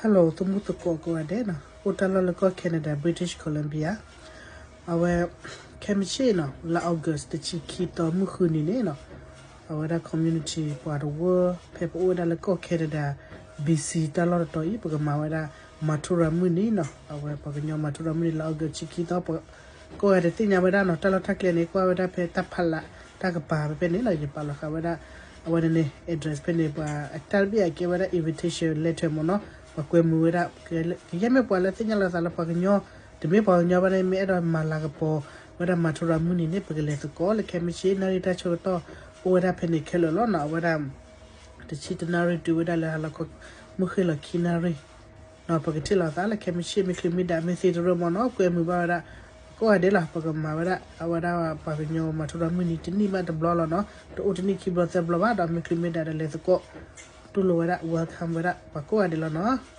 Hello သုးမုၢ်သကိးကိးဂၤဒဲးနီၤ, အိၣ်တၢ်လီၢ်လၢကီၢ် Canada British Columbia, အဝဲ ခဲမုၢ်ဆ့ၣ်နီၤ လါ August တဆံခံသီ မုၢ်ဃုနံၤန့ၣ်နီၤ, အဝဲဒၣ် community ပှၤတဝၢ ဖဲပအိၣ်ဝဲဒၣ်လၢကီၢ် Canada, B C တၢ်လီၢ်တတီၤအံၤ ပကမၤဝဲဒၣ် မၤထူရၤမုၢ်နံၤနီၤ, အဝဲပှၤကညီမၤထူရၤမုၢ်နံၤလၢ August တဆံခံသီ ကိးဂၤဒဲးသ့ၣ်ညါဝဲဒၣ်နီၤ, တၢ်လီၢ်တၢ်ကျဲန့ၣ် ကွၢ်ဝဲဒၣ်ဖဲတၢ်ဖးလး တၢ်ကပၤဖဲဖဲန့ၣ်နီၤ, ယပာ်လီၤဃာ်ဝဲဒၣ် အဝဲန့ၣ်န့ၣ် address ဖဲန့ၣ် ပှၤတၢ်တဘ့ၣ်အကဲဝဲဒၣ် invitation letter မ့ၢ်နီၤ, ပှၤကွဲမုာ်ဝဲဒၣ်, ကယဲၢ်မ့ၢ်ပှၤလၢသ့ၣ်ညါလီၤသးလၢပှၤကညီ, တမ့ၢ်ပှၤကညီဘၣ်န့ၣ် မ့ၢ်အဲၣ်ဒိးမၤလၤကပီၤဝဲဒၣ်မၤထူရၤမုၢ်နံၤန့ၣ် ပကလဲၤသကိးလၢခဲမုၢ်ဆ့ၣ် နၣ်ရံၣ်တၢ်ဆၢကတီၢ် အိၣ်ဝဲဒၣ်ဖဲန့ၣ်ခဲလၢာ်လီၤနီၤ, အဝဲဒၣ် တဆံတနၣ်ရံၣ်တုၤဝဲဒၣ်လၢဟါလီၤခီ မုၢ်ဃ့ၢ်လီၤခံနၣ်ရံၣ်နီၤ, ပကထံၣ်လိာ်သးလၢခဲမုၢ်ဆ့ၣ် မ့ၢ်ချုးမ့ၢ်ဒၣ် မ့ၢ်သ့တရၢမ့ၢ်နီၤ, ကွဲမုာ်ဘၣ်ဝဲဒၣ် ကိးဂၤဒဲးလီၤ, ပကမၤဝဲဒၣ် အဝဲဒၣ်ပှၤကညီမၤထူရၤမုၢ်နံၤတနံၣ်မးတဘျီလီၤနီၤ, တအိၣ်တနံၣ်ခံဘျီသၢဘျီဘၣ်ဒီး မ့ၢ်ချုးမ့ၢ်ဒၣ်ဒီးလဲၤသကိး, တူၢ်လိာ်ဝဲဒၣ် welcome ဝဲဒၣ် ပှၤကိးဂၤဒဲးလီၤနီၤ.